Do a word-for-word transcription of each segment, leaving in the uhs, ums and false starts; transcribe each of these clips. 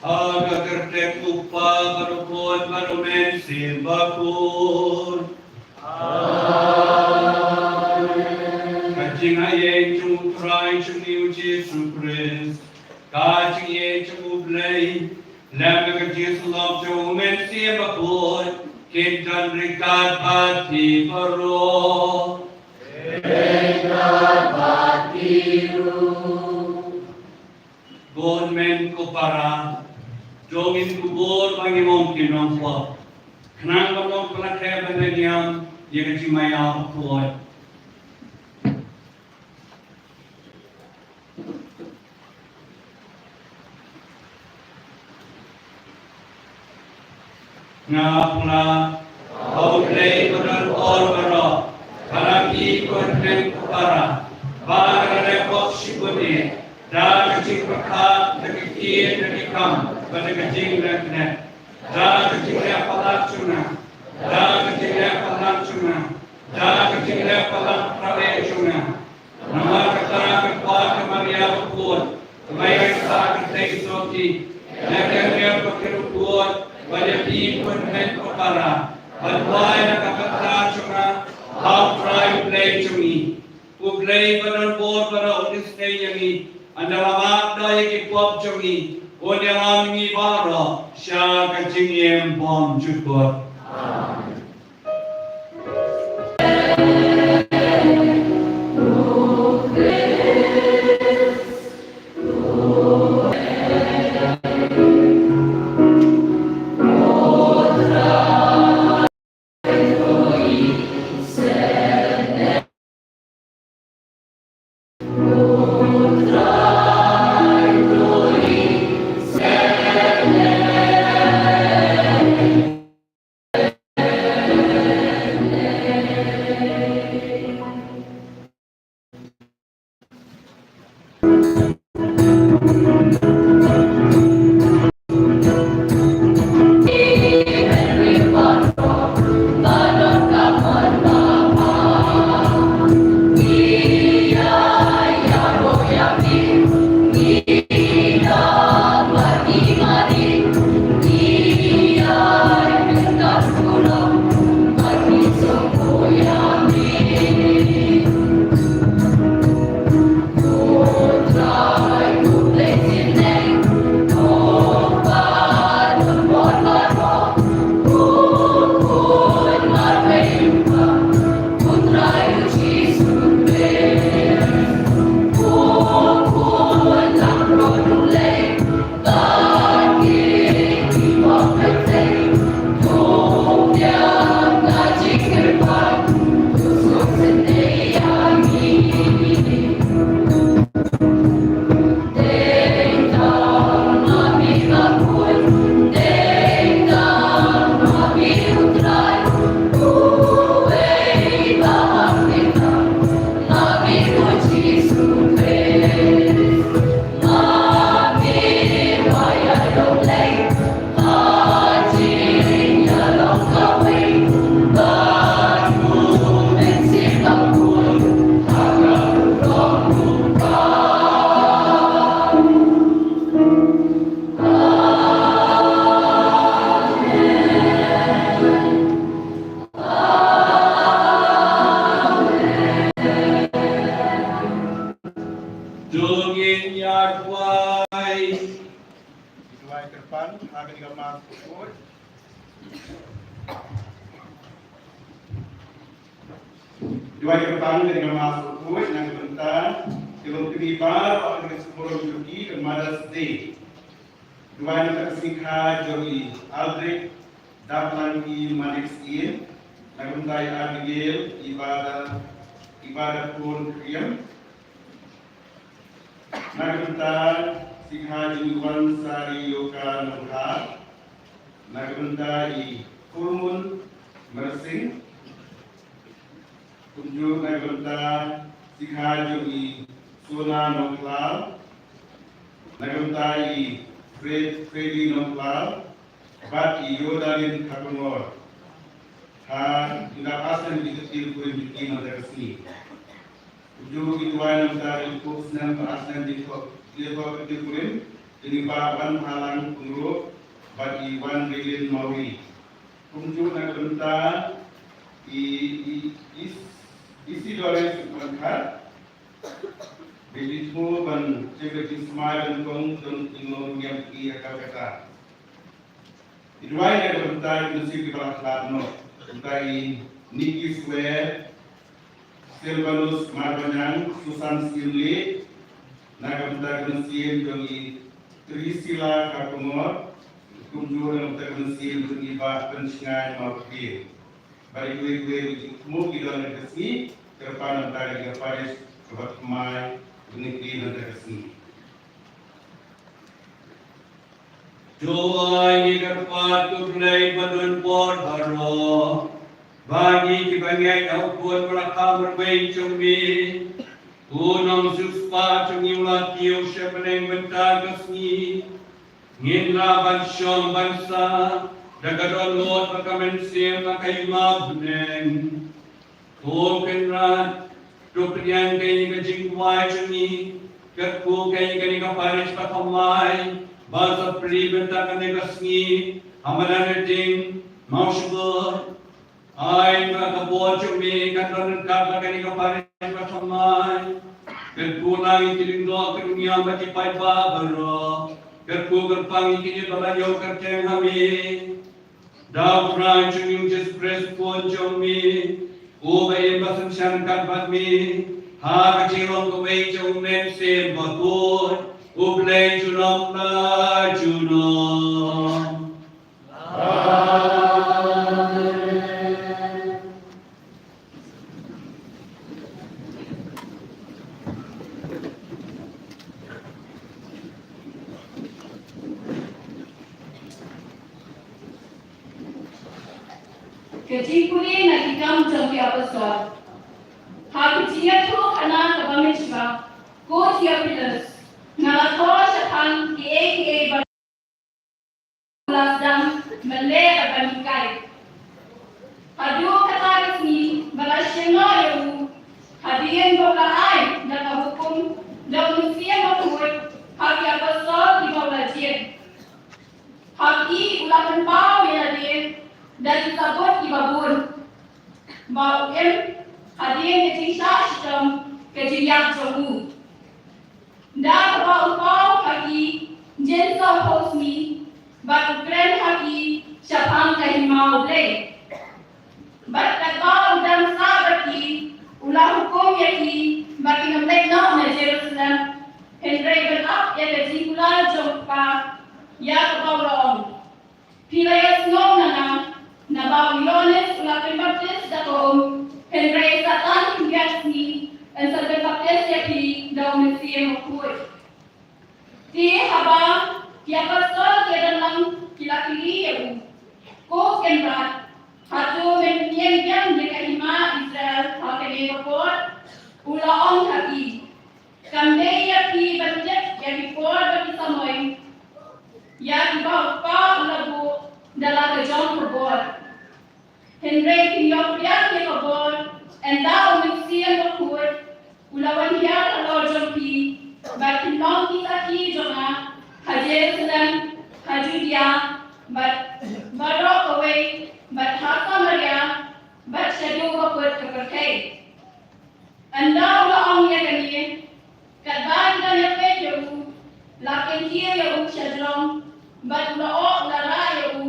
Ha ka kyrteng u Kpa bad u Khun bad u Mynsiem Bakhuid. Amen. Ka jingaiei jong u Trai jong ngi u Jisu Khrist, ka jingaiei jong u Blei, lem bad ka jingïasyllok jong u Mynsiem Bakhuid, kin don ryngkat bad phi baroh. Ryngkat bad phi ruh. Ko hynmen ko para, to ngin kubur ba ngim ong ki nongpop, khnang ba ngin pynlait ban leh niam ïa ka jingmaïa bakhuid. Nga pula, ha U Blei ba don bor baroh, ba la phi ko hynmen ko para, ba ka la leh pop shibun eh, da ka jingpyrkhat, da ki ktien, da ki kam, bad da ka jingleh klet. Da ka jingleh palat jong nga, da ka jingleh palat jong nga, da ka jingleh palat jong nga. Namar kata ka Kpa ka Maria bakhuid, ka Maria ka kyrteng sotti, ïa ki riewkyrkhu bakhuid, bad ïa phi ko hynmen ko para, ban duwai na ka bynta jong nga ha U Trai U Blei jong ngi. U Blei ba don bor baroh un isynei ïa ngi, un da la map noh ïa ki pop jong ngi, un ïalam ïa ngi baroh sha ka jingim bymjukut. Amen. Pan ha kane ka Mass bakhuid. Duwai kyrpang kane ka Mass bakhuid na ka bynta ki longkmie baroh ha kane ka sngi Mother's Day. Duwai na ka sngi kha jong i Aldrich Daplangki Manik Syiem na ka bynta i Abigail Ibada Ibada Pun Kriam. Na ka bynta sngi kha jong i Wansari Yoka Nongkha. Na ka bynta i Kurmun Mersing. Kumjuh na ka bynta sngi kha jong i Sona Nongkhlaw. Na ka bynta i Fred Freddy Nongkhlaw. Bad i Yodalin Kharkongor. Ha ynda ar snem ki kti kurim jong ki mynta ka sngi. Kumjuh ki duwai na ka bynta ki khynnah snem bad ar snem ki khynnah kti kurim jong i Bah Wanphalang Pyngrope bad i Wanrilin Mawri. Kumjuh na ka bynta i i i Isidore Supankhat. Ba ki thmu ban shem ka jingsmai ban kong jong ki longkmie ha Calcutta. I duwai na ka bynta ki mynsiem kiba la khlad noh, bynta i Nikki Swer, Silvanus Marbaniang, Susan Syiemlieh, na ka bynta ki mynsiem jong i Trisila Kharkongor, kumjuh na ka bynta ki mynsiem jong i Bah Pynshngain Mawkdien. Bad kiwei kiwei ruh ki jingthmu ki don ha kane ka sngi, kyrpang na ka bynta ka parish kaba thymmai, bad kiwei na ka bynta ka sngi. To ai ngi kyrpad, ko Blei badonbor baroh, ba ngi kiba ngeit ha u Khun ba la kham marwei jong me, u Nongsiewspah jong ngi u la kiew sha bneng mynta ka sngi. Ngin lah ban shong ban sah da ka dohnud bad ka mynsiem ha ka hima bneng. Ko Kynrad, to pynïeng kane ka jingduwai jong ngi, kyrkhu kane ka parish ba thymmai, ba sa plie mynta kane ka sngi ha madan meeting mawshbun. Ai ba ka bor jong me kan don ryngkat bad kane ka parish ba thymmai. Kyrkhu lang ïa ki lyngdoh ki rynïeng bad ki paidbah baroh. Kyrkhu kyrpang ïa kine ba la ïoh kyrteng ha me da u Trai jong ngi u Jisu Khrist u Khun jong me, uba im bad synshar ryngkat bad me ha ka jinglong kawei jong U Mynsiem Bakhuid, U Blei junom la junom. Ka jingpule na Ki Kam jong ki Apostol. Ha ka jingïathuhkhana kaba mynshwa, ko Theophilus, nga la thoh shaphang kiei kiei ba la sdang mynlei ban hikai. Haduh kata ka sngi ba la shim noh ïa u, hadien ba u la ai da ka hukum da U Mynsiem Bakhuid ha ki apostol kiba u la jied. Ha ki u la pynpaw ïa lade da ki sabut kiba bun, ba u im hadien ka jingshah shitom ka jingïap jong u. Da kaba u paw ha ki jin sawphew sngi, bad u kren ha ki shaphang ka hima U Blei. Bad katba u dang sah bad ki, u la hukum ïa ki ba kin ym leit noh na Jerusalem, hynrei ban ap ïa ka jingkular jong U Kpa ïa kaba u la ong. Phi la ïasngew na nga, naba u Ïoannis u la pynbaptis da ka um, hynrei sa tan khyndiat sngi yn sa pynbaptis ïa phi da U Mynsiem Bakhuid. Te haba ki apostol ki ïadon lang ki la kylli ïa u, Ko Kynrad, hato men pynïeng biang ïa ka hima Israel ha kane ka por? U la ong ha ki, Kam dei ïa phi ban tip ïa ki por bad ki samoi ïa kiba U Kpa u la buh da la ka jong ka bor. Hynrei phin ïoh biang ïa ka bor ynda U Mynsiem Bakhuid u la wan hiar halor jong phi, bad phin long ki sakhi jong nga ha Jerusalem, ha Judea, bad baroh kawei, bad ha Samaria, bad shaduh ka kut ka pyrthei. Ynda u la ong ïa kane, katba ki dang ïapeit ïa u, la kyntiew ïa u sha jrong, bad u la ong, u la rah ïa u,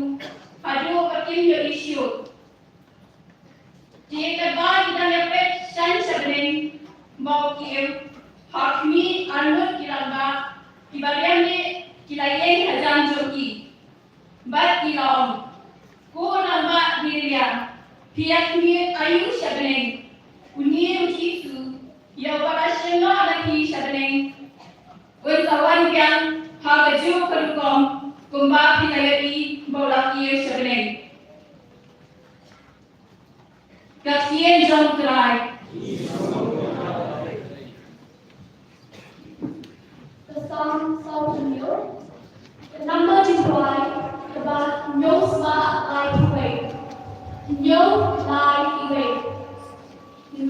haduh ba kim ïohi shuh. Te katba ki dang ïa peit shan sha bneng, ba u kiew, ha khmih arngut ki rangbah kiba riam ki la ïeng hajan jong ki. Bad ki la ong, ko rangbah Gibea, phi ïa khmih aïu sha bneng? Une u Jisu, ïa uba la shim noh na phi sha bneng, un sa wan biang ha kajuh ka rukom kumba phi la ïohi ba u la kiew sha bneng. Ka ktien jong u Trai. Ka Salm sawphew hynñiew. Ka namba jong u Trai kaba hynñiew spah laiphew wei. Hynñiew laiphew wei. U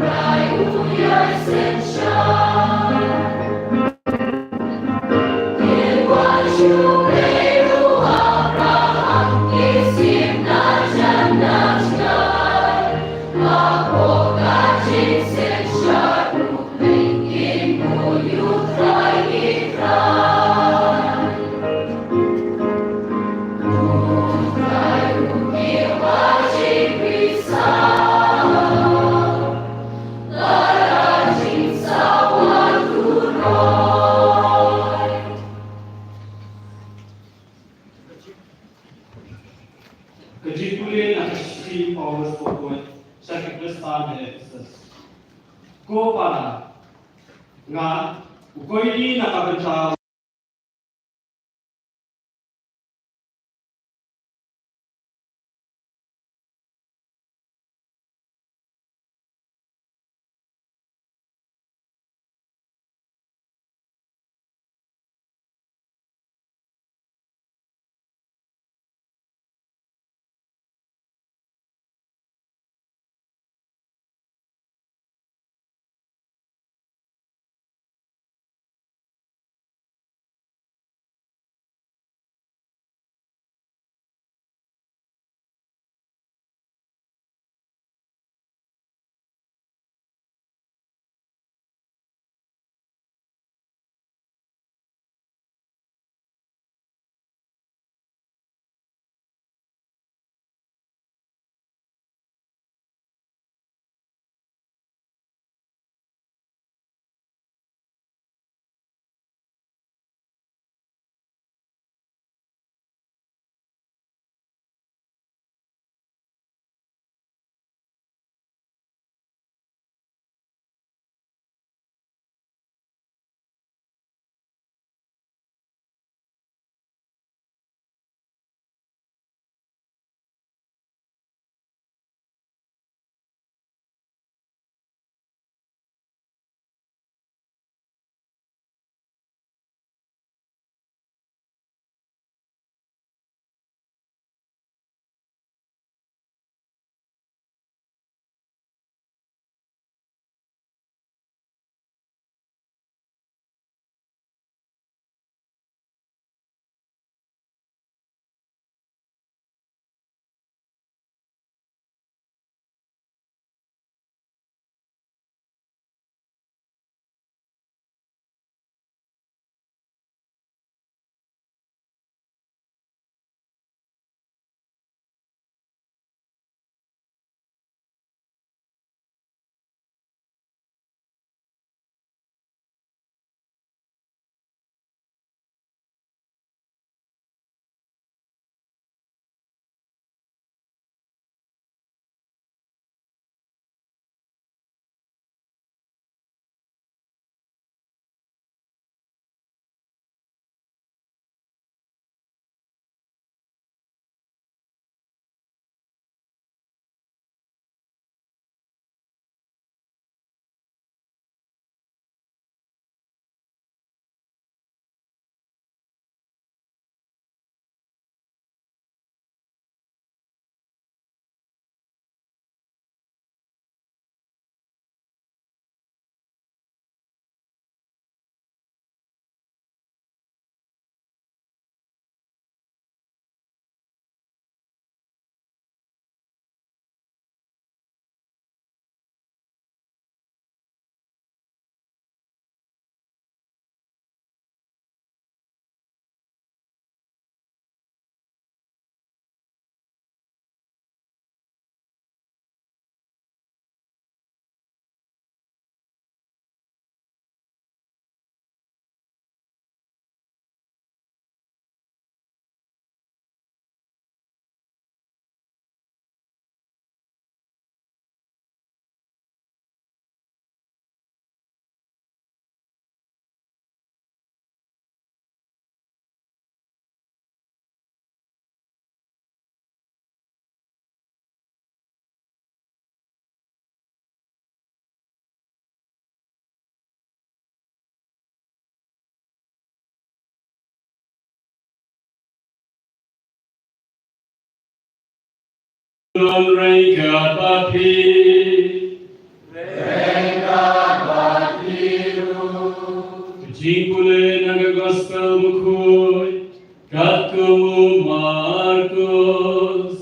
Trai u ïa ka jingkyrkhu. Ka jingpule na ka shithi u Paulus bakhuid sha ki Khristan ha Ephesus. Ko para, nga, u koidi na ka bynta Hynrei katba phi, hynrei katba phi ruh. Ka jingpule na ka Gospel Bakhuid katkum u Markos.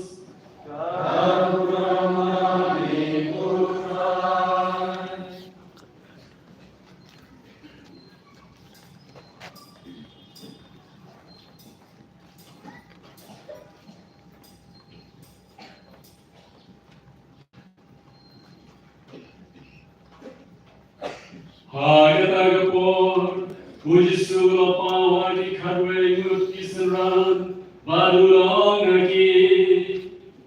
Ha kata ka por, u Jisu u la paw ha ki khatwei ngut ki synran, bad u la ong ha ki,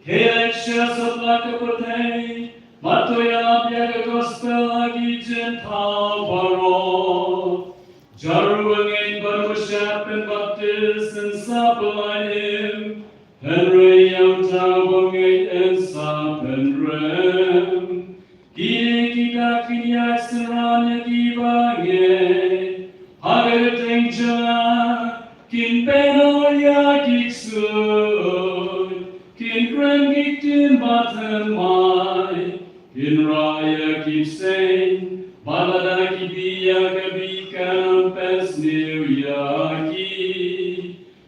khie leit sha satlak ka pyrthei, bad to ïalap ïa ka Gospel ha ki jingthaw baroh. Jar uba ngeit bad uba shah pynbaptis yn sa pynlait im, hynrei ïa uta uba ngeit yn sa pynrem. Kine kita kin ïaid synran ïa kiba ngeit. Ha ka kyrteng jong nga kin pynheh ïa ki ksuid, kin kren ki ktien bathymmai, kin rah ïa ki bseiñ, bad lada ki bih ïa ka bih kan ym pynsniew ïa ki.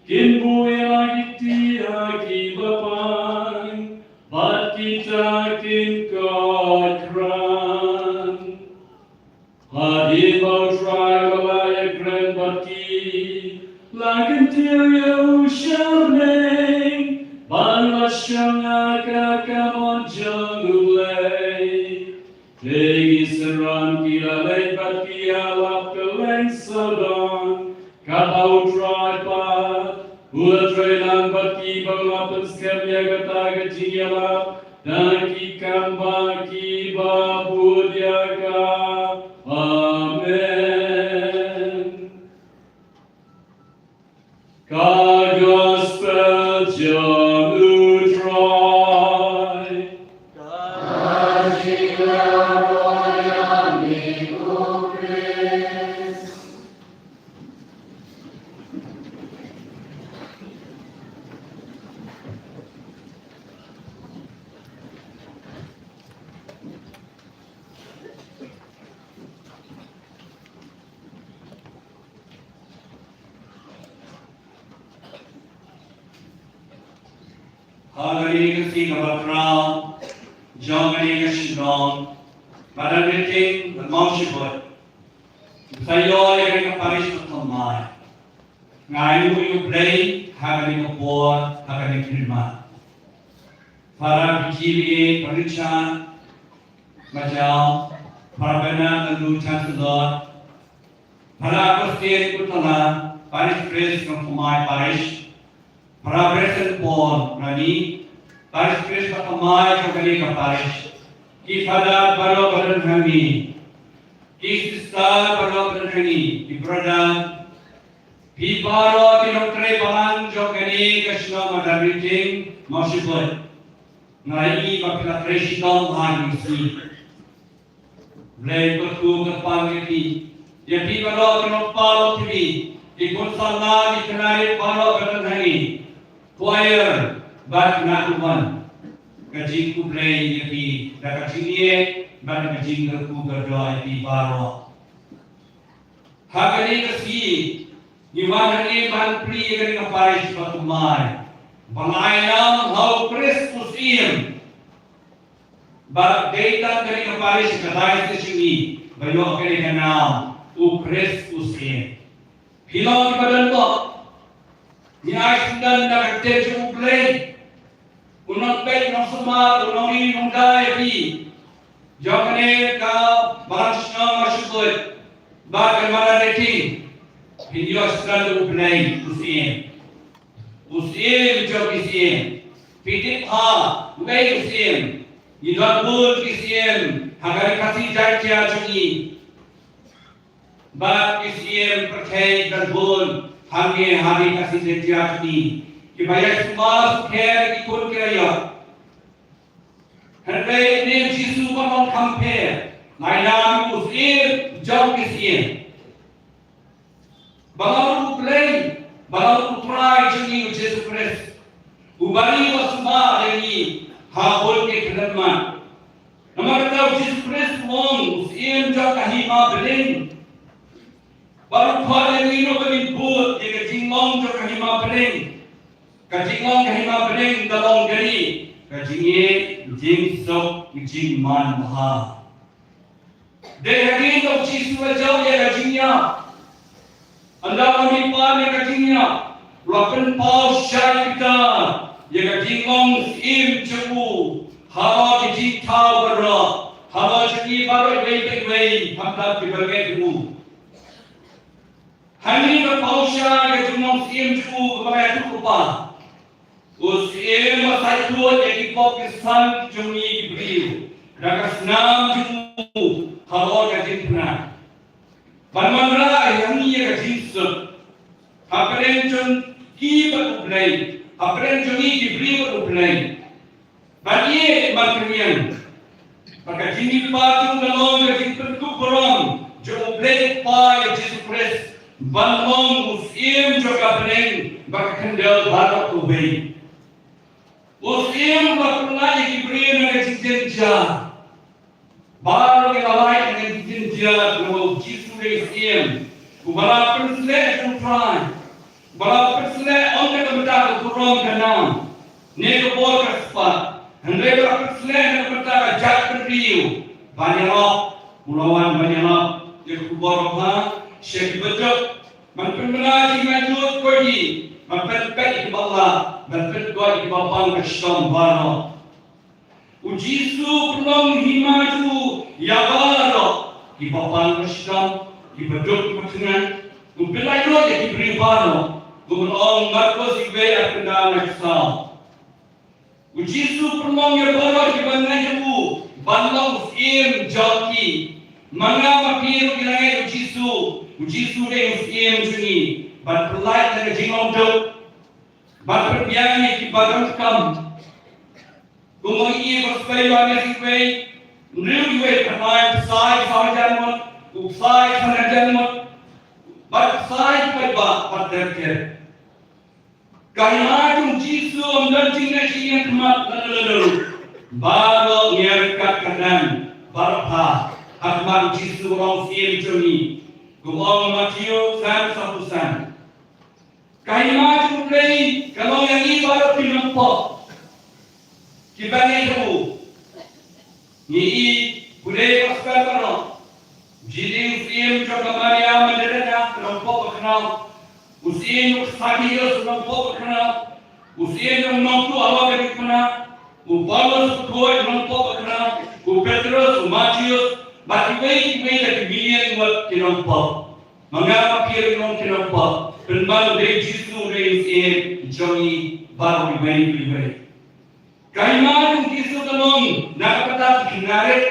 Kin buh ïa la ki kti ha kiba pang, bad kita kin koit khrang. Hadien ba U Trai u la ïakren bad ki, la kyntiew ïa u sha bneng, bad la shong ha ka kamon jong U Blei. Te ki synran ki la leit bad ki ïalap kylleng sawdong, katba U Trai pat u la trei lang bad ki ba u la pynskhem ïa kata ka jingïalap da ki kam ba kiba bud ïa ka. Amen. Ka Gospel jong U Trai. Ka jingïaroh ïa me ko Khrist. Ha kane ka sngi kaba khraw jong kane ka shnong, Madan Ri Ting bad Mawshynrut, ki sa ïoh ïa kane ka parish ba thymmai. Nga ainguh ïa U Blei ha kane ka por, ha kane ka khyndiat. Para P G B A, Richard Majaw, Para Bernard Ngandu, Chancellor, Para Agustin Kutala, Parish Priest jong Thymmai Parish, Para Brenson Paul Rani, Parish Priest jong Thymmai jong kane ka parish, ki Father baroh ba don hangne, ki Sister baroh ba don hangne, ki Brother, phi baroh ki nongtrei balang jong kane ka shnong Madan Ri Ting, Mawshynrut. Nga ïohi ba phi la trei shitom ha kine ki sngi. Blei kyrkhu kyrpang ïa phi, ïa phi baroh ki nongpalong T V, ki khun samla, ki khynnah baroh ba don hangne, choir bad khynnah tumor. Ka jingkhublei ïa phi da ka jingïeit bad da ka jingkyrkhu kyrdoh ïa phi baroh. Ha kane ka sngi ngi wan hangne ban plie ïa kane ka parish ba thymmai, ba la ai nam ha U Khrist u Syiem. Ba dei tang kane ka parish ka diocese jong ngi ba ïoh kane ka nam, U Khrist u Syiem. Phi long kiba don bok, ngi ai sngewdon da ka ktien jong U Blei. U nongpeit, u nongsumar, u nongri, u nongda ïa phi jong kane ka balang shnong Mawshynrut bad ka Madan Ri Ting. Phin ïoh sngewdon da U Blei u Syiem, u Syiem jong ki syiem. Phi tip bha uei u Syiem? Ngi don bun ki syiem ha ka Ri Khasi Jaiñtia jong ngi. Bad ki syiem pyrthei don bun hangne ha Ri Khasi Jaiñtia jong ngi, kiba ïasumar sukher ïa ki khun ki la ïoh. Hynrei une u Jisu ba long kham pher, la ai nam u Syiem jong ki syiem. Ba long U Blei, ba long U Trai jong ngi u Jisu Khrist, uba ri uba sumar ïa ngi ha bun ki khyllipmat. Namar kata u Jisu Khrist u long u Syiem jong ka hima bneng. Bad u khot ïa ngi ruh ba ngin bud ïa ka jinglong jong ka hima bneng. Ka jinglong ka hima bneng ka long kane, ka jingïeit, jingsuk, jingmanbha. Dei ha ngi ba u Jisu u la jop ïa ka jingïap. Ynda u la mih pat na ka jingïap, u la pynpaw shai Piter ïa ka jinglong syiem jong u halor ki jingthaw baroh, halor jong ngi baroh iwei pa iwei, khamtam kiba ngeit ïa u. Hangne ka pynpaw shai ka jinglong syiem jong u kaba ngi ïathuh, Kpa, u Syiem uba saithuh ïa ki pop ki san jong ngi ki briew da ka snam jong u halor ka jingpynah, ban wanrah ïa ngi ïa ka jingsuk hapdeng jong ki bad U Blei, hapdeng jong ngi ki briew bad U Blei. Ban ïeit, ban pynïeng. Bad ka jingmihpat jong u ka long ka jingpynkup burom jong U Blei Kpa ïa u Jisu Khrist ban long u Syiem jong ka bneng bad ka khyndew baroh kawei. U Syiem uba pynlait ïa ki briew na ka jingjynjar. Baroh ngi la lait na ka jingjynjar namar u Jisu u dei u Syiem uba la pynsleh jong U Trai. Ba la pynsleh ym na ka bynta ka burom ka nam ne ka bor ka spat, hynrei ba la pynsleh na ka bynta ka jaitbynriew, ban ïarap, u la wan ban ïarap ïa ka khubor babha sha ki baduk, ban pynbna jingmyntoi, ban pynpeit ïa ki bakla, ban pynkoit ïa ki ba pang ka shitom baroh. U Jisu u pynlong hima jong u ïa baroh kiba pang ka shitom, kiba duk kiba thngan. U pynlait lut ïa ki briew baroh, kumba ong Markos wei, ar khyndai, ar saw. U Jisu u pynlong ïa baroh kiba ngeit ïa u ban long u Syiem jong ki. Ma nga ma phi ruh ngi la ngeit ïa u Jisu. U Jisu u dei u Syiem jong ngi ban pynlait na ka jinglong duk, ban pynbiang ïa kiba donkam. Kumba ngi ïohi ha ka Gospel Ïoannis wei, hynriew wei, khatwei, pisa ïa ki saw hajar ngut, u pisa ïa ki san hajar ngut, bad pisa ïa ki paidbah bad ter ter. Ka hima jong u Jisu ym don jingngeit jingïakhmat lano lano. Baroh ngi ïaryngkat kyrdan, baroh ha khmat u Jisu u long u Syiem jong ngi. Kumba ong Mathaios san, saw phew san. Ka hima jong U Blei ka long ïa ngi baroh ki nongpop kiba ngeit ha u. Ngi ïohi ha u Gospel baroh, u Joseph, u Syiem jong ka Maria Magdalena, ka nongpop bakhraw. U Syiem jong u Sakiaus, u nongpop bakhraw. U Syiem jong u nongtuh halor ka jingpynah. U Paulus u khuid, u nongpop bakhraw. U Petros, u Mathaios, bad kiwei kiwei da ki million ngut ki nongpop. Ma nga ma phi ruh ngi long ki nongpop, pynban u dei u Jisu u dei u Syiem jong ngi baroh iwei pa iwei. Ka hima jong u Jisu ka long na ka bynta ki khynnah rit,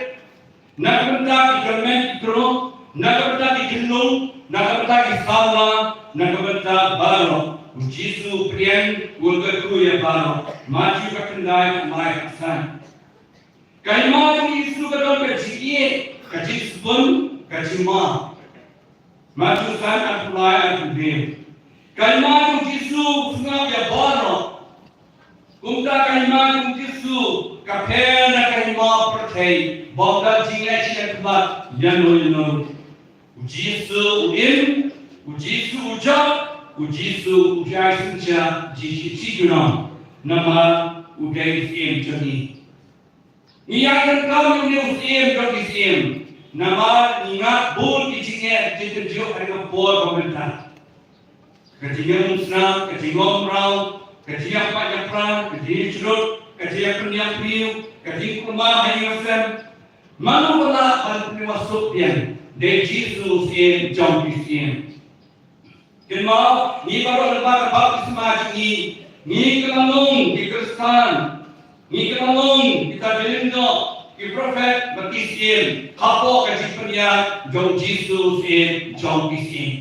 na ka bynta ki kyrmen ki kynrong, na ka bynta ki khynnah, na ka bynta ki samla, na ka bynta baroh. U Jisu u pdiang, u kyrkhu ïa baroh. Mathaios khyndai, khatlai, khatsan. Ka hima jong u Jisu ka don ka jingïeit, ka jingsbun, ka jingma. Mathaios san, arphew lai, arphew hynriew. Ka hima jong u Jisu u sngap ïa baroh. Kumta ka hima jong u Jisu ka pher na ka hima pyrthei, bym don jingngeit jingïakhmat ïano ïano ruh. U Jisu u im, u Jisu u jop, u Jisu u ïai synshar jingshisha junom. Namar u dei u Syiem jong ngi. Ngi ïaid donkam ïa une u Syiem jong ki syiem namar ngi ngeit bun ki jingeh ki jingtynjuh ha ka por ba mynta. Ka jingïakhun snam, ka jinglong mraw, ka jingïapait ïapra, ka jingïasyrut, ka jingïapynïap briew, ka jingkulmar ha ïing ha sem. Mano ba lah ban pynïasoh biang? Dei Jisu u Syiem jong ki syiem. Kynmaw, ngi baroh lyngba ka baptisma jong ngi, ngi kylla long ki Khristan, ngi kylla long kita ki lyngdoh, ki prophet bad ki syiem hapoh ka jingpynïaid jong u Jisu u Syiem jong ki syiem.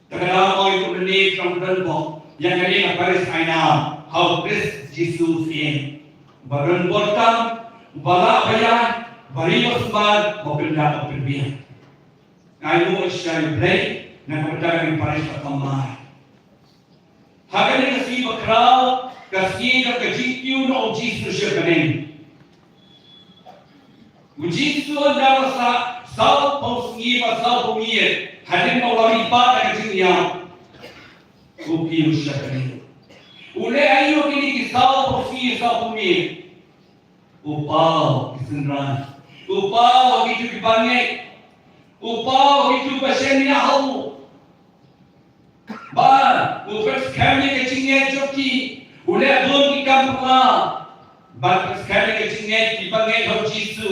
Te ka dei ba ngi kum lane tang don bok ïa kane ka parish Ainam ha u Khrist Jisu u Syiem. Ba don bor tam, ba lah ba ïaid, ba ri ba sumar, ba pynda ba pynbiang. Ai nguh ïa u Blei na ka bynta ka parish ka Tamai. Ha kane ka sngi bakhraw ka Sngi ka jingkiew na u Jisu sha bneng. U Jisu ynda la sah sawphew sngi bad sawphew miet, hadien ba u la mihpat na ka jingïap, u kiew sha bneng. U leh aïu ha kine ki sawphew sngi sawphew miet? U paw ki synran. U paw ha kito kiba ngeit. U paw ha kito ba shaniah ha u. Bad u pynskhem ïa ka jingngeit jong ki. U leh bun ki kam pura. Bad pynskhem ïa ka jingngeit kiba ngeit ha u Jisu.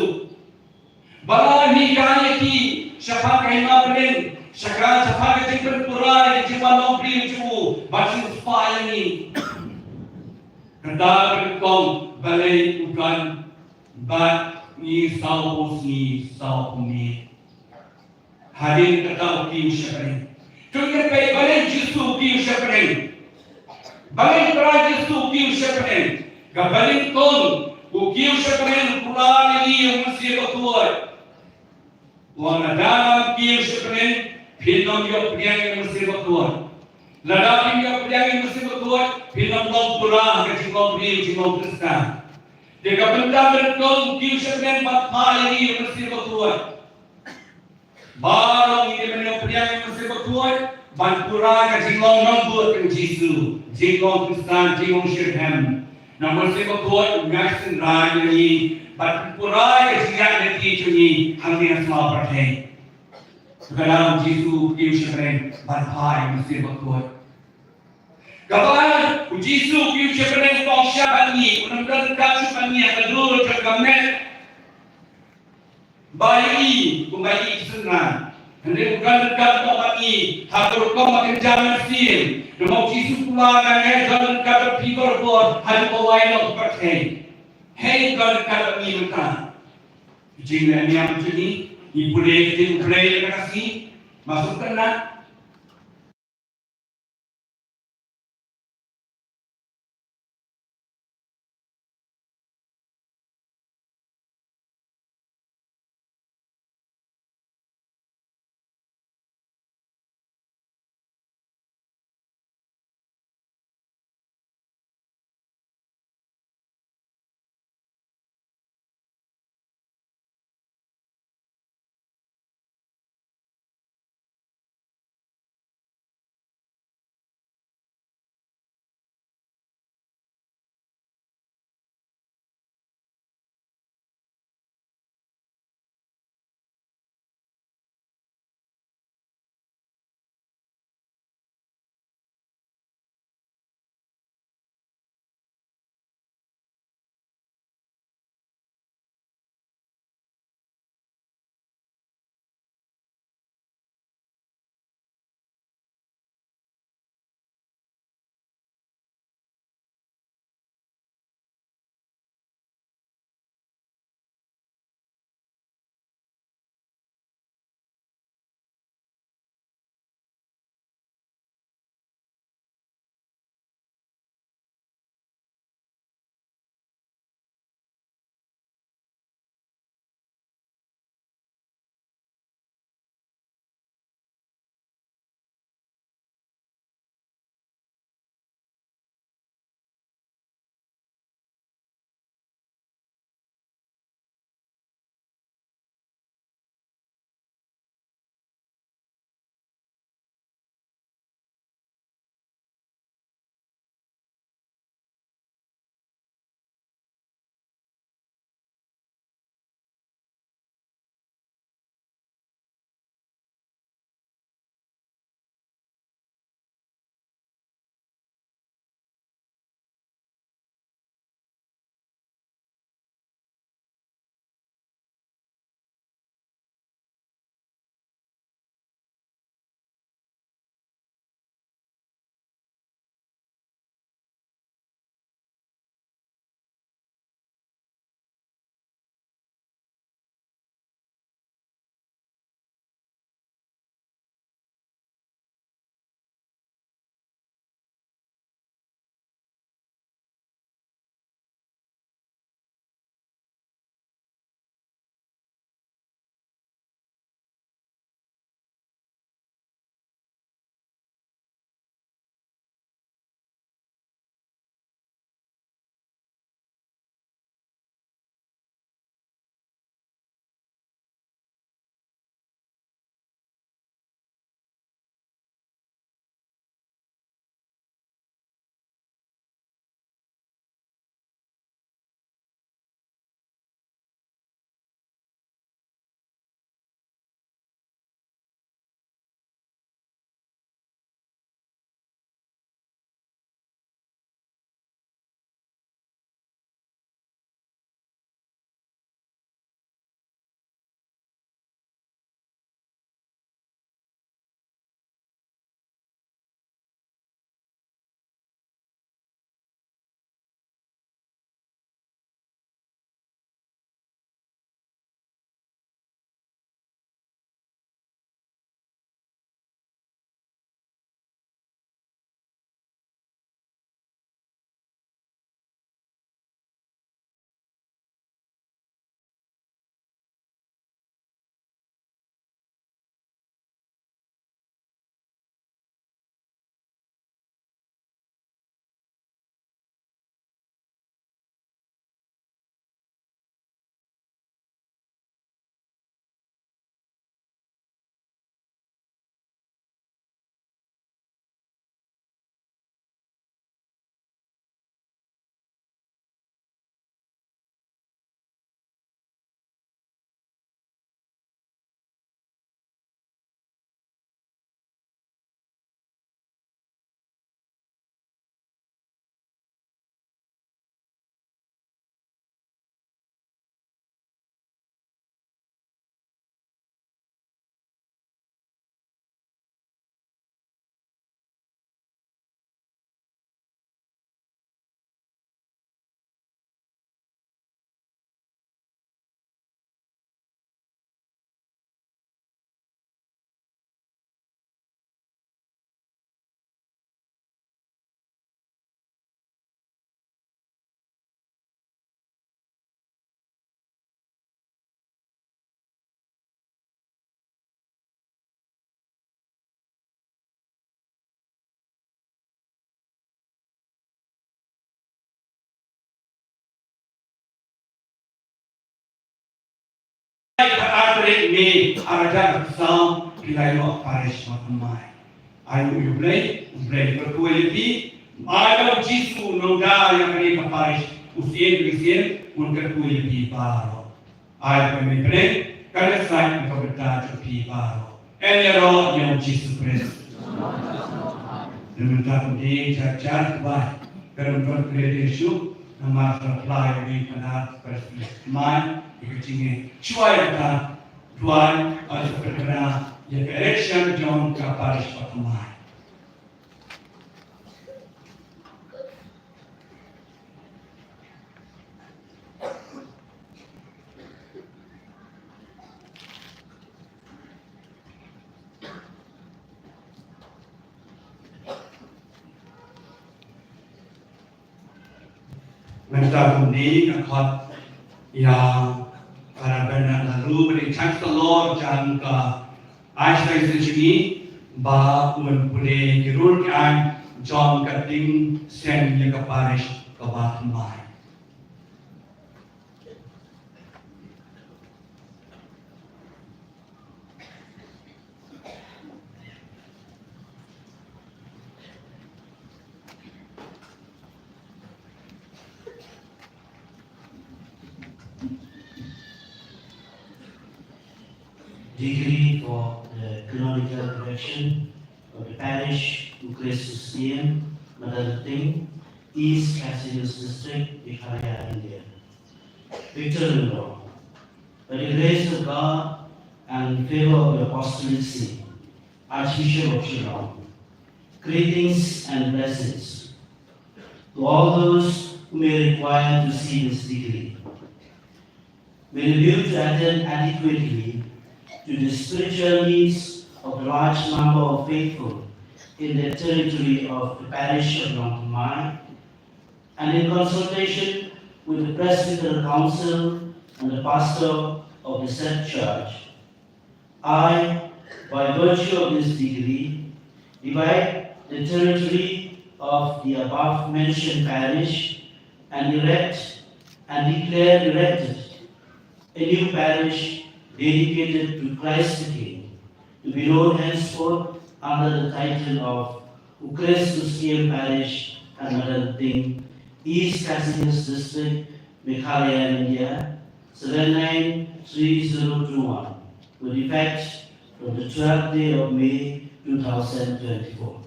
Bad u hikai ïa ki shaphang ka hima bneng, shaphang, shaphang ka jingpynpura ïa ka jingwan long briew jong u, bad shu spah ïa ngi. Kata ka nyngkong, balei u don bad ngi sawphew sngi sawphew miet? Hadien kata u kiew sha bneng. To ngin peit balei Jisu u kiew sha bneng. Balei Trai Jisu u kiew sha bneng? Kaba nyngkong, u kiew sha bneng u kular ïa ngi ïa u Mynsiem Bakhuid. Wat lada ngam kiew sha bneng, phin ym ïoh pdiang ïa u Mynsiem Bakhuid. Lada phin ïoh pdiang ïa u Mynsiem Bakhuid, phin ym long pura ha ka jinglong briew, jinglong Khristan. Te ka bynta ba nyngkong, u kiew sha bneng ban phah ïa ngi ïa u Mynsiem Bakhuid. Baroh ngi dei ban ïoh pdiang ïa u Mynsiem Bakhuid ban pura ka jinglong nongbud jong u Jisu, jinglong Khristan, jinglong shitrhem. Namar u Mynsiem Bakhuid u ngai synran ïa ngi ban pura ïa ka jingïaid lynti jong ngi hangne ha sla pyrthei. Te kata u Jisu u kiew sha bneng ban phah ïa u Mynsiem Bakhuid. Kaba ar, u Jisu u kiew sha bneng ban ong sha bad ngi, un ym don ryngkat shuh bad ngi ha ka dur jong ka met ba ïohi kumba ïohi ki synran. Hynrei u don ryngkat bad ngi ha ka rukom ba kynja mynsiem. Namar u Jisu u kular, nga ngan don ryngkat bad phi baroh haduh ba wai noh ka pyrthei. Hei, u don ryngkat bad ngi mynta. Ka jingleh niam jong ngi, ngi pule ïa ka ktien U Blei ïa kane ka sngi. Ym sngewtynnat. Ka ar tarik Mei, ar hajar arphew saw, phi la ïoh parish ba thymmai. Ai u ïa u Blei, u Blei un kyrkhu ïa phi. Ai ba u Jisu u nongda ïa kane ka parish, u syiem ki syiem, un kyrkhu ïa phi baroh. Ai ba mynta ka nongkyrshan ka bynta jong phi baroh. Yn ïaroh ïa u Jisu Khrist. Te mynta ka dei jar jar ka bai. Ka dang don ka dei shuh namar ka la plie ïa u Blei ka na ka pyrshah mai ïa ka jingïaroh ïa ka duwai, ai sa pyrkhat ïa ka election jong ka parish ba thymmai. Mynta kumne nga khot ïa Father Bernard Laloo ba dei Chancellor jong ka Archdiocese jong ngi ba un pule ki rule ki aiñ jong ka ding seng ïa ka parish kaba thymmai. Decree for the canonical erection of the parish U Khrist U Syiem, Madanting, East Khasi Hills District, Meghalaya, India. Victor Lyngdoh, by the grace of God and in favor of the Apostolic See, Archbishop of Shillong, greetings and blessings to all those who may require to see this decree. With a view to attend adequately to the spiritual needs of the large number of faithful in the territory of the parish of Nongthymmai, and in consultation with the Presbyteral Council and the pastor of the said church, I, by virtue of this decree, divide the territory of the above mentioned parish and erect and declare erected a new parish dedicated to Christ the King, to be known henceforth under the title of U Khrist U Syiem Parish, Kharmadan Ting, East Khasi Hills District, Meghalaya, India, seven nine three zero two one, with effect from the twelfth day of May two thousand twenty-four.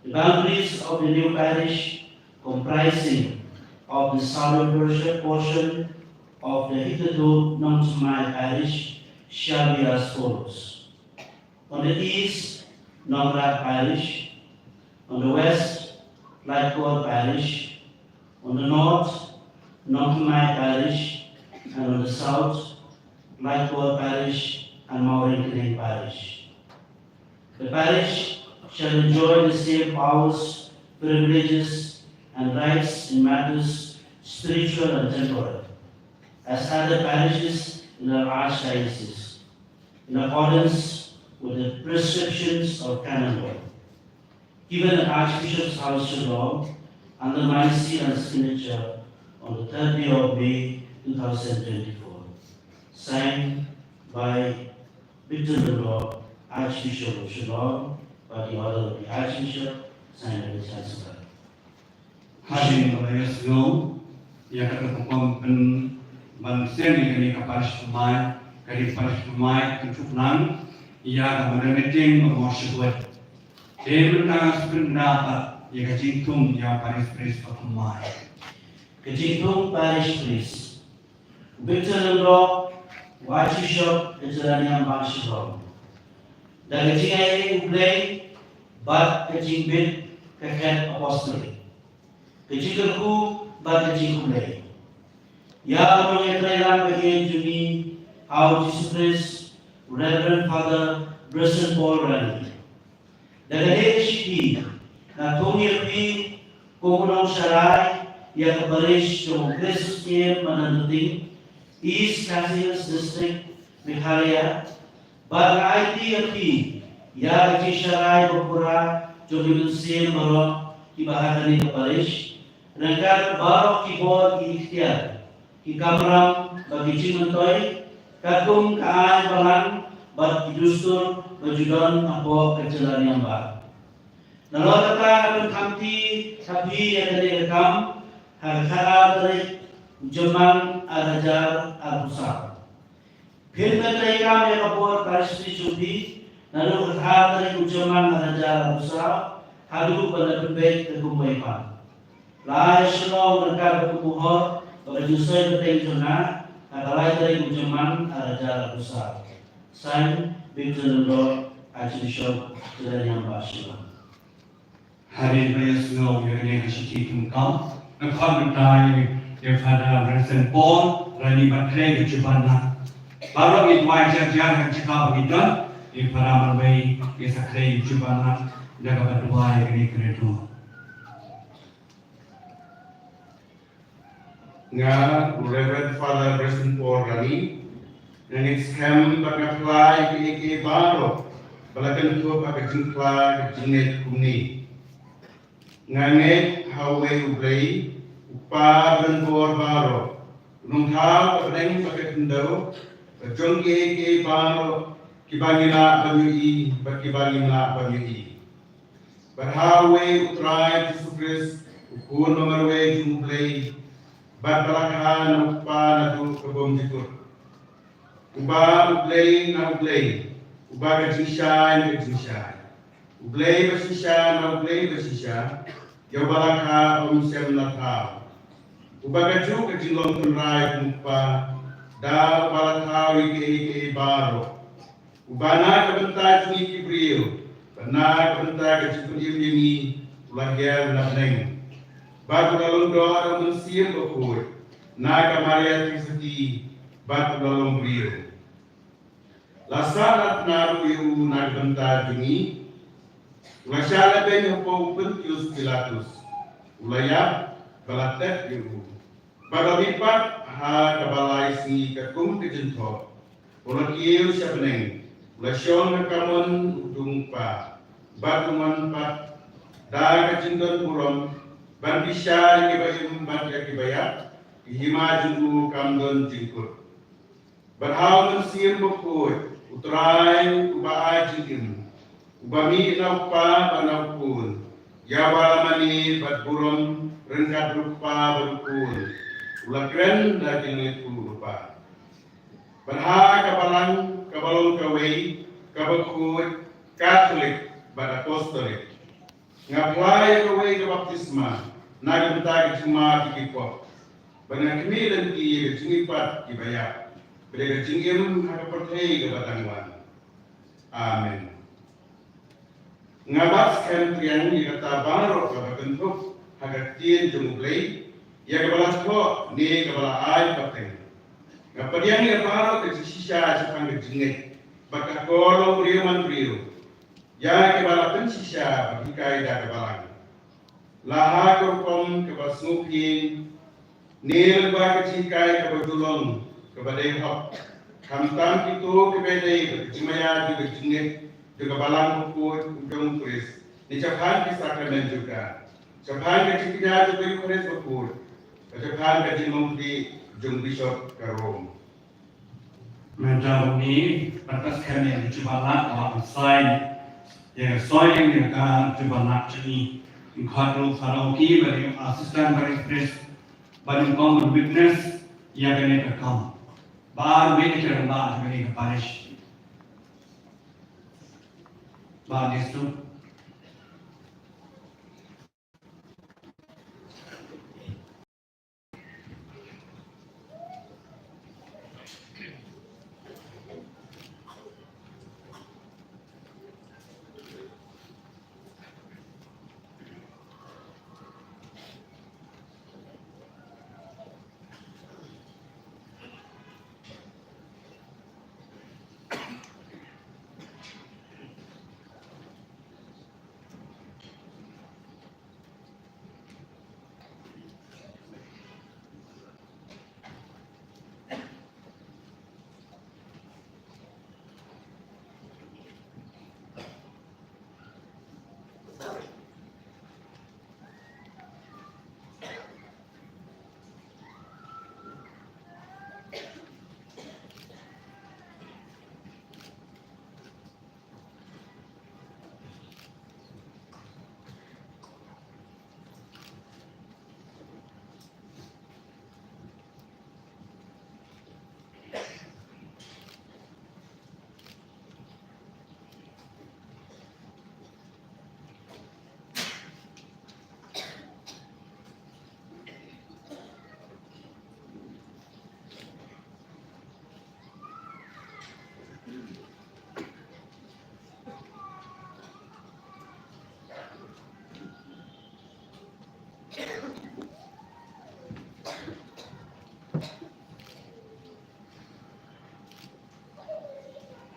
The boundaries of the new parish, comprising of the southern portion, portion of the hitherto Nongthymmai parish, shall be as follows. On the east, Nongrah Parish. On the west, Laitkor Parish. On the north, Nongthymmai Parish. And on the south, Laitkor Parish and Mawryngkneng Parish. The parish shall enjoy the same powers, privileges, and rights in matters spiritual and temporal as other parishes in our archdiocese, in accordance with the prescriptions of canon law, given at Archbishop's House, Shillong, under my seal and signature on the third day of May two thousand twenty-four. Signed by Victor Lyngdoh, Archbishop of Shillong, by the order of the Archbishop, signed by the Chancellor. Hadien ba la ïohsngew ïa kata ka hukum pynban seng ïa kane ka parish thymmai, ka dei parish thymmai, ka kynthup lang ïa ka Madanting bad Mawshynrut. Te mynta nga shu pynbna pat ïa ka jingthung ïa parish priest ba thymmai. Ka jingthung parish priest. Victor Lyngdoh, u Archbishop ka jylla niam ba Shillong, da ka jingaiei U Blei bad ka jingbit ka khet apostolic, ka jingkyrkhu bad ka jingkhublei ïa u nongïatreilang ba ïeit jong ngi, ha U Jisu Khrist, Reverend Father Bryson Paul Ranee. Da kane ka shithi nga thung ïa phi kum u nongsharai ïa ka parish jong U Khrist U Syiem Madanting, East Khasi Hills District, Meghalaya. Bad nga aiti ïa phi ïa ka jingsharai ba pura jong ki mynsiem baroh kiba ha kane ka parish, ryngkat baroh ki bor, ki iktiar, ki kamram bad ki jingmyntoi, Katkum ka aiñ balang bad ki dustur ba ju don hapoh ka jylla Myanmar. Nalor kata nga pynthame ha phi ïa kane ka kam ha ka khatar tarik u Jymmang ar hajar arphew saw. Phin pyntrei kam ïa ka bor parishioners jong phi naduh ka khatar tarik u Jymmang ar hajar arphew saw haduh ban da pynbeit ka kumba ïapan. La ai shnong ryngkat bad ka buhor bad ka jingsoi bteng jong nga ha ka lai tarik u Jymmang ar hajar arphew saw. Sign, Bikjan Lyngdoh, Archbishop, Jylla Niam Bah Shillong. Hadien ba ïasngew ïa kane ka shithi tyngkam, nga khot mynta ïa Father Branson Paul, Rani bad Khrei ka Jubana. Baroh ngi duwai jar jar ha ka jaka ba ngi don, ïa Father marwei ïa sa Khrei Jubana, da kaba duwai ïa kane ka redo. Nga, u Reverend Father Branson Paul Rani, nga ngeit skhem bad nga phla ïa kiei kiei baroh ba la kynthup ha ka jingphla ka jingngeit kumne. Nga ngeit ha uwei U Blei, U Kpa ba donbor baroh, U Nongthaw ka bneng bad ka khyndew, ba jong kiei kiei baroh, kiba ngi lah ban ïohi bad kiba ngim lah ban ïohi. Bad ha uwei U Trai Jisu Khrist, U Khun ba marwei jong U Blei, bad ba la kha na U Kpa naduh ka bymjukut. Uba U Blei na U Blei, uba ka jingshai na ka jingshai, U Blei ba shisha na U Blei ba shisha, ïa uba la kha ym shym la thaw. Uba kajuh ka jinglong tynrai kum U Kpa, da uba la thaw ïa kiei kiei baroh. Uba na ka bynta jong ngi ki briew, bad na ka bynta ka jingpynim ïa ngi, u la hiar na bneng. Bad u la lyngngoh da U Mynsiem Bakhuid, na ka Maria Theisotti, bad u la long briew. La sahnarphna ruh ïa u na ka bynta jong ngi. U la shah lehbeiñ hapoh u Pontius Pilatus. U la ïap, ba la tet ïa u. Bad u la mihpat ha kaba lai sngi katkum ka jingthoh. U la kiew sha bneng. U la shong ha kamon u Kpa. Bad u mihpat da ka jingdon burom ban bishar ïa kiba im bad ïa kiba ïap. Ka hima jong u kam don jingkut. Bad ha U Mynsiem Bakhuid, U Trai, uba ai jingim, uba mih na U Kpa bad na U Khun, ïa uba la mane bad burom ryngkat bad U Kpa bad U Khun, u la kren da ki nongïathuhlypa. Bad ha ka balang, kaba long kawei, kaba khuid, Katholik, bad Apostolik. Nga phla ïa kawei ka baptisma, na ka bynta ka jingmap ïa ki pop. Bad nga khmih lynti ïa ka jingmihpat kiba ïap. Bad ïa ka jingim ha ka pyrthei kaba dang wan. Amen. Nga bat skhem triang ïa kata baroh kaba kynthup ha ka ktien jong U Blei, ïa kaba la thoh ne kaba la ai pateng. Nga pdiang ïa baroh ka jingshisha shaphang ka jingngeit, bad ka kor longbriew manbriew. Ïa kiba la pynshisha bad hikai da ka balang. La ha ka rukom kaba sngewthuh, ne lyngba ka jinghikai kaba ju long, kaba dei hok. Khamtam kito kiba dei bad ka jingmaïa jong ka jingngeit jong ka balang bakhuid jong U Khrist. Ne shaphang ki sakramen jong ka. Shaphang ka jingkñia jong ka Eukharist bakhuid. Bad shaphang ka jinglong khlieh jong u Bishop ka Rome. Mynta une, pat ka skhem ïa ka Jubana, ka la sign ïa ka soiling ïa ka Jubana jong ngi. Ngi khot ruh Father Oki, ba dei assistant parish priest, ba nyngkong ban witness ïa kane ka kam. Ba ar wei ki rangbah jong kane ka parish. Ba dei suk.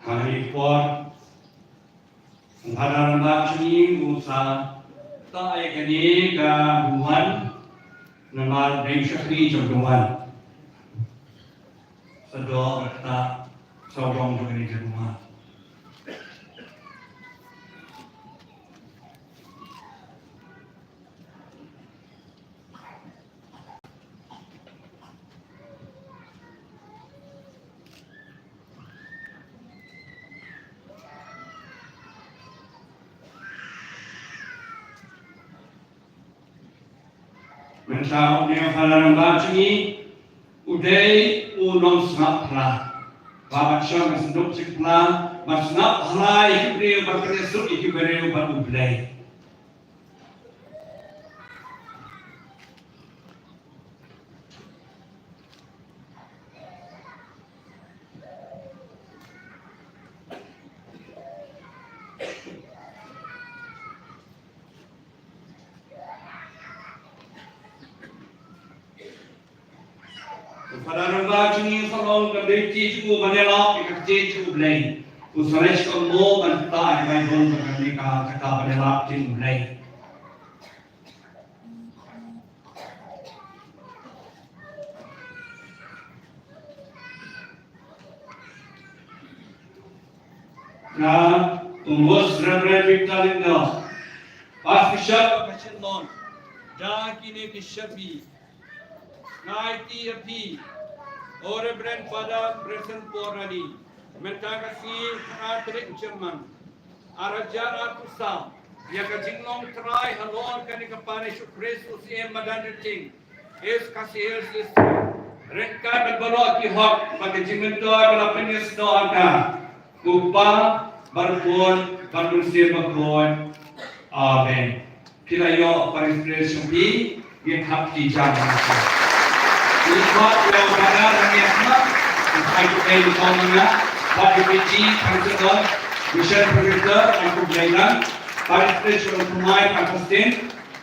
Ha kane ka por, u Phadar Rangbah jong ngi u sa ktah ïa kane ka dungwan namar dei u shakri jong dungwan. Sa doh ktah sawdong jong kane ka dungwan. Mynta une u Phadar Rangbah jong ngi u dei u nongsngap phra. Ba ban shong ha synduk jingphla, ban sngap phla ïa ki briew, ban pynïasuk ïa ki briew bad U Blei. U Phadar Rangbah jong ngi u sa long ka dei ka kti jong u ban ïalap ïa ka ktien jong U Blei. U sa leit sha ka ummaw ban ktah ïa ka Baibl bad kane ka kata ban ïalap ktien U Blei. Nga, u Most Reverend Victor Lyngdoh, Archbishop of Kachin Lodge, da kine ki shyrkhei, nga aiti ïa phi, o Reverend Father Preston Paul Rani, mynta ka sngi khatar tarik Jymmang, ar hajar arphew saw, ïa ka jinglong trai halor kane ka parish u Khrist U C M Madan Rting, East Khasi Hills District. Ryngkat bad baroh ki hok bad ka jingmyntoi ba la pynïasnoh ha ka, u Kpa bad u Khun bad u Mynsiem Bakhuid. Amen. Phi la ïoh parish priest jong phi, ngin hap ki jam. Ngi khot ïa u Phadar hangne ha khmat, u Phadar Khublei u Kong Manga, Phadar P G, Councillor, Mission Director, Phadar Khublei Lang, parish priest jong u Thymmai, Phadar Augustine,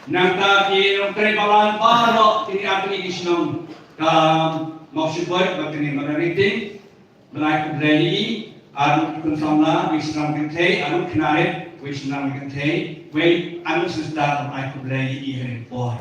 nangta ki nongtrei balang baroh kine ar tylli ki shnong ka Mawshynrut bad kane Madan Rting. Ngan ai khublei ïa i, arngut khun samla, wei shynrang kynthei, arngut khynnah rit, wei shynrang kynthei, wei arngut sister, ngan ai khublei ïa i ha kane ka por.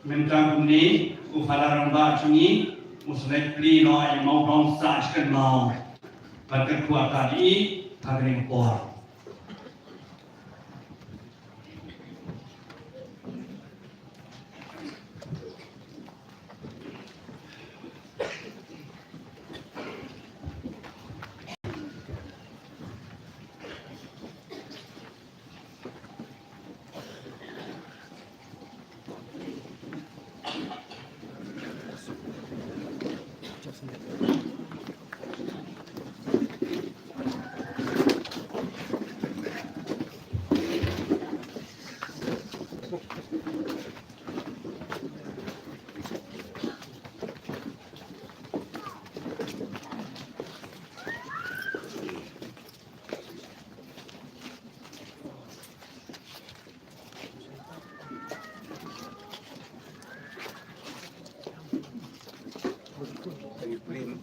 Mynta kumne, u Phadar Rangbah jong ngi u sa leit plie noh ïa i mawdong sah shi kynmaw. Bad kyrkhu artat ïa i ha kane ka por.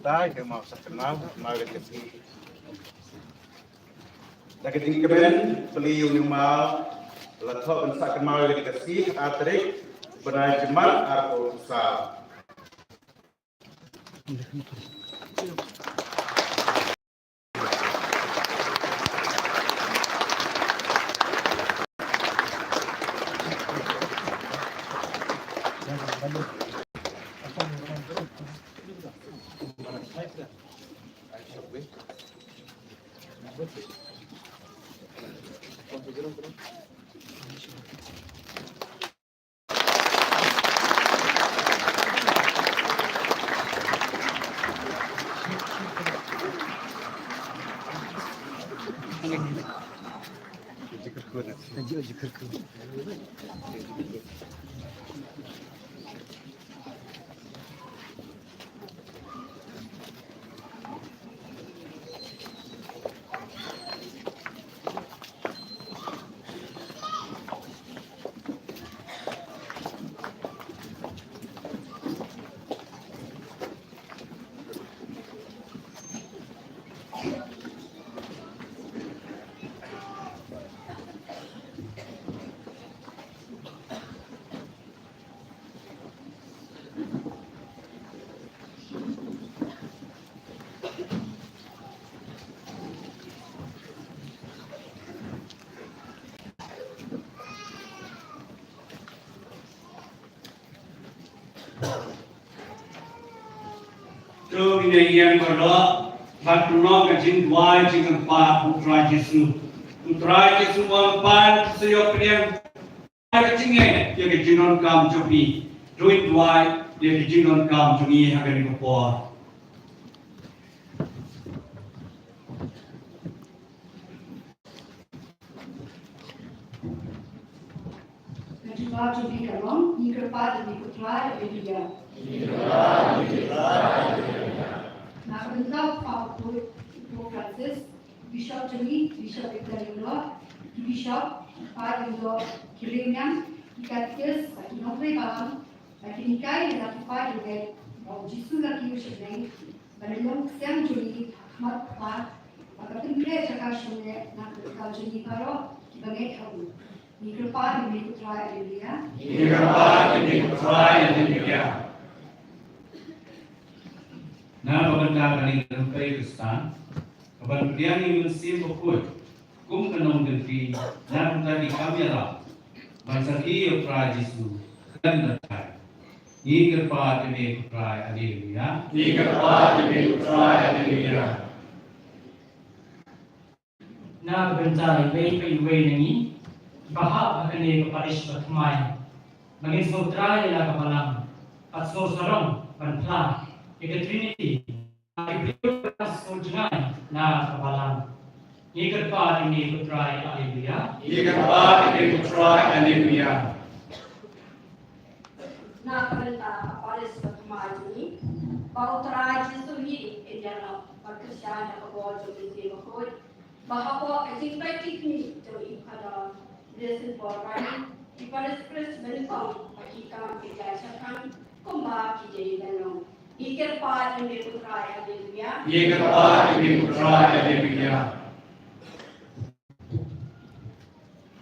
Dei, kynmaw sah kynmaw, kynmaw ïa ka sngi. Da ka jingkmen, plie ïa une u maw, la thoh ban sah kynmaw ïa ka sngi, ar tarik, bnai Jymmang, arphew saw. To ngin ïeng baroh, bad pynlong ka jingduwai jingkyrpad ha u Trai Jisu. U Trai Jisu u ong, Kpa, sa ïoh pdiang ka jingngeit ïa ka jingdonkam jong phi. To ngin duwai ïa ka jingdonkam jong ngi ha kane ka por. Ka jubab jong phi ka long, ngi kyrpad ïa me ko Trai, haleluya. Na ka bynta u Pope, u Pope Francis, Bishop jong ngi, Bishop Victor Lyngdoh, ki Bishop, ki Paid Lyngdoh, ki riewniam, ki katikis, ki nongtrei balang, ba kin hikai ïa la ki paid ïa ba u Jisu la kiew sha bneng, ba la long ksiang jong ngi ha khmat u Kpa, ba ka pynkhreh jaka shong leh na ka bynta jong ngi baroh kiba ngeit ha u. Ngi kyrpad ïa me ko Trai, haleluya. Ngi kyrpad ïa me ko Trai, haleluya. Na ka bynta kane ka lynti Khristan, kaban pdiang ïa u Mynsiem Bakhuid kum ka nongkynti, na ka bynta ki kam ïarap ban sakhi ïa u Trai Jisu khlem da thait. Ngi kyrpad ïa me ko Trai, haleluya. Ngi kyrpad ïa me ko Trai, haleluya. Na ka bynta iwei pa iwei na ngi kiba hap ha kane ka parish bathymmai, ba ngin sngewtrai ïa la ka balang bad sngewsarong ban phla ïa ka Trinity, ba ki briew kan sngewjngai na ka balang. Ngi kyrpad ïa me ko Trai, haleluya. Ngi kyrpad ïa me ko Trai, haleluya. Na ka bynta ka parish bathymmai jong ngi, ba u Trai Jisu hi un ïarap bad kyrshan da ka bor jong u Mynsiem Bakhuid, ba hapoh ka jingpeit khmih jong i Phadar Blessed Paul Riley, ki parish priest banyngkong ba ki kam ki jai shaphrang kumba ki jai ban long. Ngi kyrpad ïa me ko Trai, haleluya. Ngi kyrpad ïa me ko Trai, haleluya.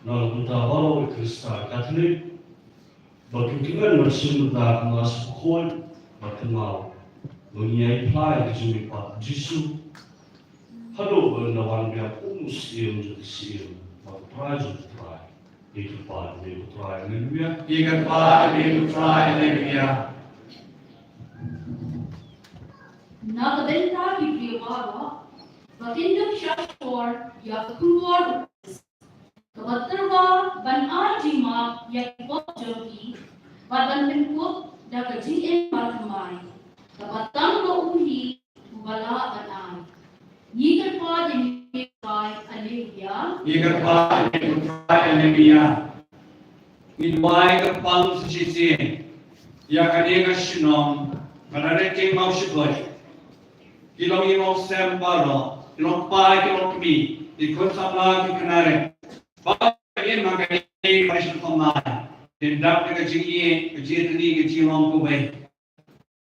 Na ka bynta baroh ki Khristan Katholik ba kin kmen ban shim bynta ka Mass bakhuid bad kynmaw ba ngi ïai phla ïa ka jingmihpat u Jisu haduh ba un da wan biang kum u Syiem jong ki syiem bad u Trai jong ki trai. Ngi kyrpad ïa me ko Trai, haleluya. Ngi kyrpad ïa me ko Trai, haleluya. Na ka bynta ki briew baroh ba kin dup shah shkor ïa ka khubor u Khrist, kaba tyrwa ban ai jingmap ïa ki pop jong ki, bad ban pynkup da ka jingim bathymmai, kaba tang ba u hi uba lah ban ai. Ngi kyrpad ïa me ko Trai, haleluya. Ngi kyrpad ïa me ko Trai, haleluya. Ngin duwai kyrpang sa shisien ïa kane ka shnong, ka Narngkyndong Mawshynrut. Ki long ïing long sem baroh, ki long kpa, ki long kmie, ki khun samla, ki khynnah. Ba kin ma kane ka parish bathymmai, kin dap da ka jingïeit, ka jingïatylli, ka jinglong kawei.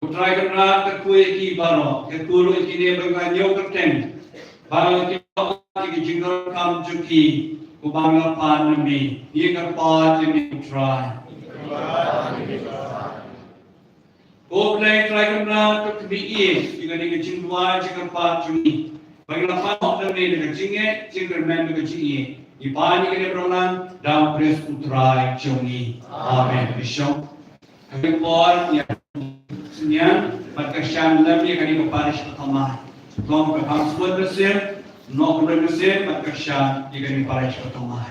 Ko Trai Kynrad, kyrkhu ïa ki baroh, kyrkhu ruh ïa kine ba nga ñiew kyrteng, ba ki ba ki jingdonkam jong ki, ko ba nga pan na me, ïa ka pa jong me Trai. Ko Blei Trai Kynrad, to khmih ïa kane ka jingduwai jingkyrpad jong ngi. Ba ngi la pan hok na me da ka jingngeit, jingkyrmen bad ka jingïeit. Ngi pan ïa kane baroh lang da u Khrist u Trai jong ngi. Amen. Bishop. Ka por ïa synñiang bad kyrshan lem ïa kane ka parish ka thymmai. Kong ka pang smuit mynsiem, noh kynroi mynsiem bad kyrshan ïa kane ka parish ka thymmai.